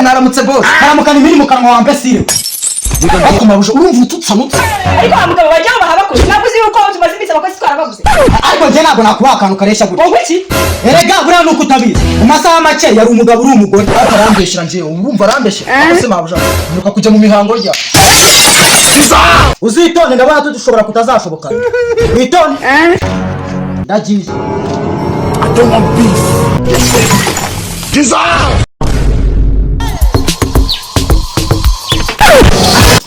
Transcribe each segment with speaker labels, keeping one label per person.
Speaker 1: Mwaramutse boss.
Speaker 2: Karamukana ibiri mu kanwa wa mbesire.
Speaker 1: Ariko mabuja, urumva ututsanutse.
Speaker 3: Ariko wa mugabo wajya wubaha abakozi. Ntabwo uzi yuko tumaze iminsi abakozi twarababuze?
Speaker 2: Ariko njye ntabwo nakubaha akantu kareshya gutya.
Speaker 3: Wowe iki?
Speaker 2: Erega buriya nuko utabizi, mu masaha make yari umugabo uri umugore.
Speaker 1: Ariko arambeshyira njyewe, urumva arambeshyira. Ese mabuja, mperuka kujya mu mihango rya?
Speaker 2: Uzitonde, ndabona dushobora kutazashobokana. Witonde, ndagiye.
Speaker 4: I don't want beef. Jesus!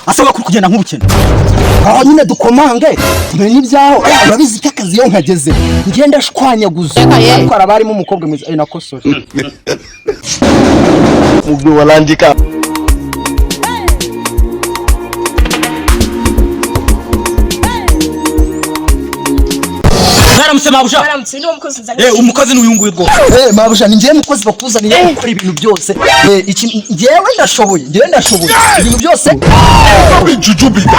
Speaker 2: Asaba kuri kugenda nk'ubukene.
Speaker 1: Aho nyine dukomange tumenye ibyaho. Urabizi ko akazi iyo nkageze ngenda ashwanyaguza, ariko haraba harimo umukobwa mwiza, nakosore.
Speaker 4: Mugbe walandika.
Speaker 2: Mwaramutse mabuja.
Speaker 3: Baramutse, niwo mukozi nzanye.
Speaker 2: Umukozi ni uyu nguyu rwose.
Speaker 1: Mabuja, ni njyewe mukozi bakuzaniye gukora ibintu byose. Iki njyewe ndashoboye, njyewe ndashoboye ibintu byose.
Speaker 4: Be juju be that.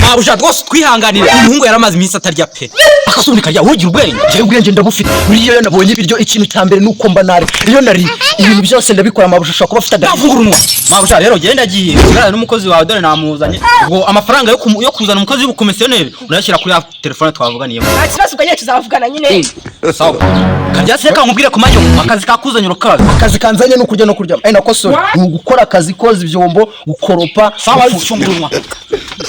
Speaker 2: Mabuja, rwose twihanganire, uyu muhungu yari amaze iminsi atarya pe. Akasunika rya ugira ubwenge.
Speaker 1: Njyewe ubwenge ndabufite. Buriya iyo nabonye ibiryo, ikintu cya mbere nuko mba nari iyo nari ibintu byose ndabikora. Mabuja ashobora kuba afite agahinda.
Speaker 2: Ndavuga urunwa. Mabuja, rero genda, agiye usigarane n'umukozi wawe, dore namuzanye. Ubwo amafaranga yo kuzana umukozi w'ubukomisiyoneri urayashyira kuri ya telefone twavuganiyeho.
Speaker 3: Nta kibazo, ubwo nyine tuzavugana nyine.
Speaker 2: Sawa karyasi, reka nkubwire ku manyo akazi kakuzanye urakazi.
Speaker 1: Akazi kanzanye ni ukurya no kuryama, nakosore, ni ugukora akazi, koza ibyombo, gukoropa.
Speaker 2: Sawa, fungura urunwa.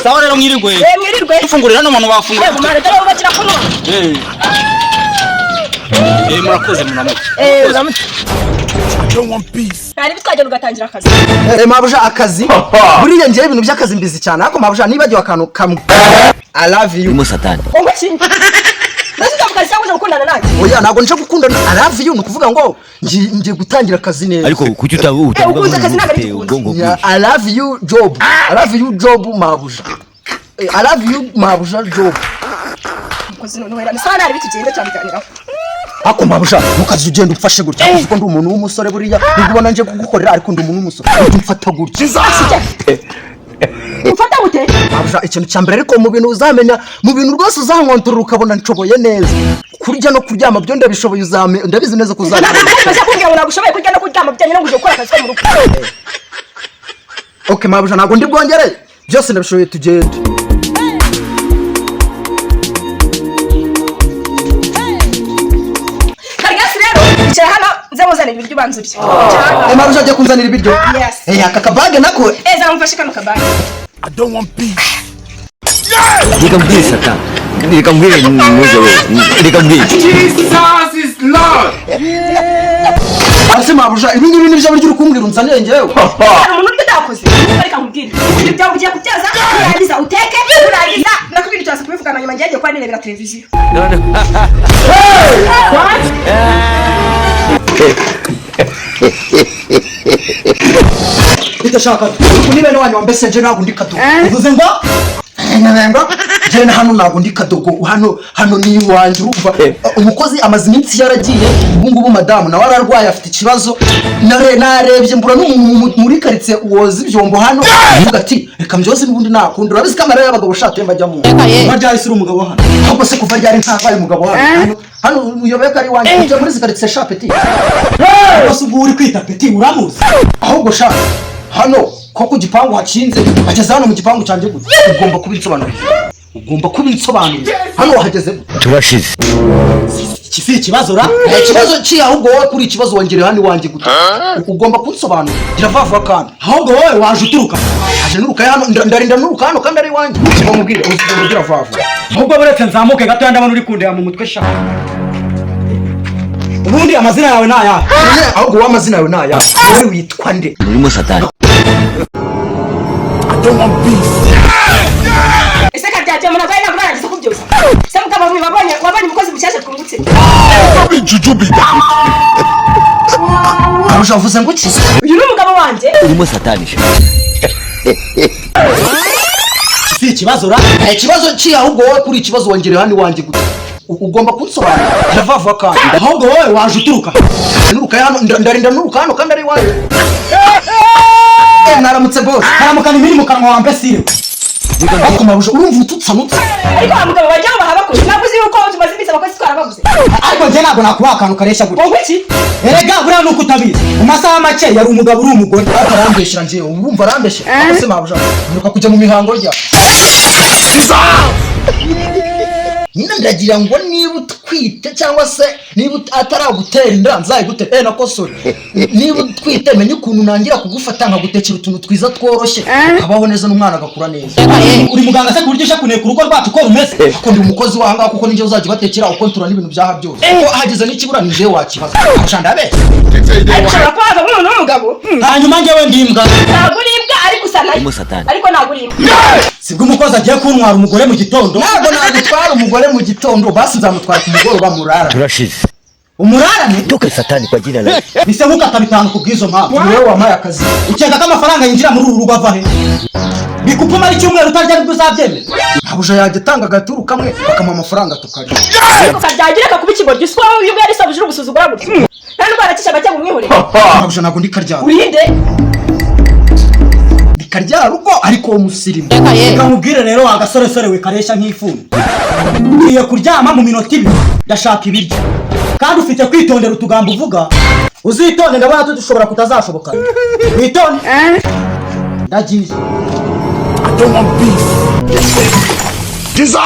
Speaker 2: Sawa rero, mwirirwe.
Speaker 3: Mwirirwe.
Speaker 2: Fungurira n'umuntu wafungura.
Speaker 3: Mwana, dore wubakira kunywa.
Speaker 2: Murakoze, muramutse.
Speaker 3: Uramutse.
Speaker 4: I don't want peace.
Speaker 3: Ntari bitwagenda ugatangira akazi.
Speaker 1: Mabuja, akazi buriya njyewe ibintu by'akazi mbizi cyane, ariko mabuja nibagiwe akantu kamwe: I love you.
Speaker 5: Urimo satani.
Speaker 3: Wowe iki? Mbese ujya mu kazi cyangwa uje gukundana nanjye?
Speaker 1: Oya, ntabwo nje gukundana. I love you ni ukuvuga ngo ngiye gutangira akazi neza.
Speaker 5: Ariko kuki utavuga
Speaker 3: Ukunze akazi ntabwo ari
Speaker 5: ufite
Speaker 3: ukunze.
Speaker 5: ubwonko
Speaker 1: Yeah,
Speaker 5: bwinshi?
Speaker 1: I love you job. I love you job mabuja. I love you mabuja job.
Speaker 3: Umukozi noneho ni sawa, ntari bitugenda cyabiganiraho.
Speaker 1: Ako mabuja, ntukaze ugenda umfashe gutya, kuko ndi umuntu w'umusore. Buriya nubwo ubona nje kugukorera, ariko ndi umuntu w'umusore. Ujye umfata gutya.
Speaker 3: Ufata gute?
Speaker 1: Mabuja, ikintu cya mbere, ariko mu bintu uzamenya, mu bintu rwose uzankontorora ukabona nshoboye neza, kurya no kuryama byo ndabishoboye. Ndabizi neza ko uzamenya.
Speaker 3: Ntabwo kumbwira ngo ntabwo ushoboye kurya no kuryama bijyanye no kujya gukora akazi ko mu rugo.
Speaker 1: Okay mabuja, ntabwo ndi bwongere, byose ndabishoboye, tugende.
Speaker 3: Karyasi, rero icara hano nze muzanira ibiryo, ubanza urye. Icara hano.
Speaker 1: Mabuja agiye kunzanira ibiryo.
Speaker 3: Yes.
Speaker 1: Aka kabage nako.
Speaker 3: Zana mufashe kano kabage.
Speaker 4: I don't want peace.
Speaker 5: Reka mbwire satani, reka mbwire muze we, reka mbwire.
Speaker 4: Jesus is Lord.
Speaker 1: Ase mabuja, ibi ngibi nibyo biryo uri kumbwira unzaniye njyewe?
Speaker 3: Hari umuntu urya utakoze? Reka nkubwire, ibyo byawe ugiye kubyaza, nurangiza uteke, nurangiza nakubwira turaza kubivugana nyuma. Ngiye kuba nirebera televiziyo.
Speaker 1: Bidashaka ubu ni bene wanyu wambese. Nje ntabwo ndi kadogo.
Speaker 2: Uvuze ngo?
Speaker 1: Ngo njye hano ntabwo ndi kadogo, hano ni iwanjye. Urumva umukozi amaze iminsi yaragiye, ubu ngubu madamu nawe ararwaye, afite ikibazo. Narebye mbura n'umuntu muri karitsiye woza ibyombo hano, avuga ati reka mbyoze n'ubundi nakundi. Urabizi ko amarira y'abagabo ushatse ajya mu
Speaker 2: Kuva ryari se uri umugabo hano?
Speaker 1: Ahubwo se kuva ryari ntabaye umugabo hano? Hano uyobewe ko ari iwanjye? Ujya muri izi karitsiye sha petit.
Speaker 2: Rwose ubwo uri kwita petit uramuzi?
Speaker 1: Ahubwo sha, hano ko ku gipangu hakinze, ageze hano mu gipangu cyanjye gute? Ugomba kubinsobanurira, ugomba kubinsobanurira. Hano wahageze gute?
Speaker 5: Turashize.
Speaker 2: Iki si ikibazo ra?
Speaker 1: Nta kibazo ki, ahubwo wowe kuri ikibazo wongereye hano iwanjye gute? Ugomba kunsobanurira. Gira vuba vuba kandi.
Speaker 2: Ahubwo wowe waje uturuka?
Speaker 1: Aje nuruka hano, ndarinda nuruka hano kandi ari iwanjye. Uba mubwire, uzigomba ugira vuba vuba.
Speaker 2: Ahubwo buretse nzamuke gatoya, ndabona uri kundeba mu mutwe sha. Ubundi amazina yawe ni ayahe?
Speaker 1: Ahubwo wowe amazina yawe ni aya? Wowe witwa nde?
Speaker 5: Urimo satani.
Speaker 4: I don't want peace.
Speaker 3: Ese karyajya umuntu arwaye ntabwo barangiza kubyoza? Se mugabo mwe, wabonye umukozi mushyashya twungutse?
Speaker 4: Be juju be that.
Speaker 1: Mabuja, uvuze ngo iki?
Speaker 3: Uyu ni umugabo wanjye.
Speaker 5: Urimo satani sha.
Speaker 2: Iki si ikibazo ra?
Speaker 1: Nta kibazo ki, ahubwo wowe kuri ikibazo wongereye hano iwanjye gute? Ugomba kunsobanurira. Gira vuba vuba kandi.
Speaker 2: Ahubwo wowe waje uturuka?
Speaker 1: Nuruka hano, ndarinda nuruka hano kandi ari iwanjye. Mwaramutse boss.
Speaker 2: Karamukana ibiri mu kanwa wa mbesire.
Speaker 1: Ariko mabuja, urumva ututsanutse.
Speaker 3: Ariko wa mugabo wajya wubaha abakozi. Ntabwo uzi yuko tumaze iminsi abakozi twarababuze?
Speaker 6: Ariko njye ntabwo nakubaha akantu kareshya gutya.
Speaker 3: Wowe iki?
Speaker 6: Erega buriya nuko utabizi, mu masaha make yari umugabo, uri umugore.
Speaker 1: Arambeshyira njyewe, urumva arambeshyira. Ese mabuja, mperuka kujya mu mihango rya? Nyine ndagira ngo niba utwite cyangwa se niba ataragutera inda nzayigute, nakosore, niba utwite menye ukuntu nangira kugufata nkagutekera utuntu twiza tworoshye, ukabaho neza n'umwana agakura neza.
Speaker 6: Uri muganga se ku buryo uje kuneka urugo rwacu uko rumeze?
Speaker 1: Kuko ndi umukozi w'ahangaha, kuko ninjye uzajya ubatekera uko ntura n'ibintu byaha byose, kuko hageze n'ikibura ni njyewe wakibaza. Mabuja, ndabeshya?
Speaker 3: Ariko ushobora kuba wava nk'umuntu w'umugabo.
Speaker 6: Hanyuma njyewe ndi imbwa?
Speaker 3: Ntabwo uri imbwa, ariko usa nayo.
Speaker 5: Harimo Satani.
Speaker 3: Ariko ntabwo uri imbwa.
Speaker 6: Sibwo umukozi agiye kuntwara umugore mu gitondo?
Speaker 1: Ntabwo nagutwara umugore mu gitondo, basi nzamutwara ku mugoroba murara.
Speaker 5: Turashize.
Speaker 6: Umurarane?
Speaker 5: Toka Satani kwa jina la Yesu.
Speaker 6: Bise nkukata bitanu ku bw'izo mpamvu.
Speaker 1: Ni wowe wampaye akazi.
Speaker 6: Ukeka ko amafaranga yinjira muri uru rugo ava he? Bikupa umara icyumweru utarya, nibwo uzabyemera?
Speaker 1: Mabuja yajya atanga agaturu kamwe bakamuha amafaranga tukarya.
Speaker 3: Ariko karyagira kakuba ikigoryi, uswa uyu nguyu ari uri gusuzugura gutya, nta ndwara akica make ngo umwihorere.
Speaker 1: Mabuja, ntabwo ndi karyara.
Speaker 3: Urinde?
Speaker 1: Ndi karyarugo ariko wo musirimu.
Speaker 6: Reka nkubwire rero, wa gasoresore we kareshya nk'ifuni, ngiye kuryama mu minota 2, ndashaka ibiryo, kandi ufite kwitondera utugambo uvuga. Uzitonde, ndabona dushobora kutazashoboka. Witonde, ndagiye.
Speaker 4: I don't want peace. Jesus!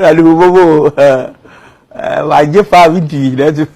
Speaker 7: Alibobo, wagye fa bi di na.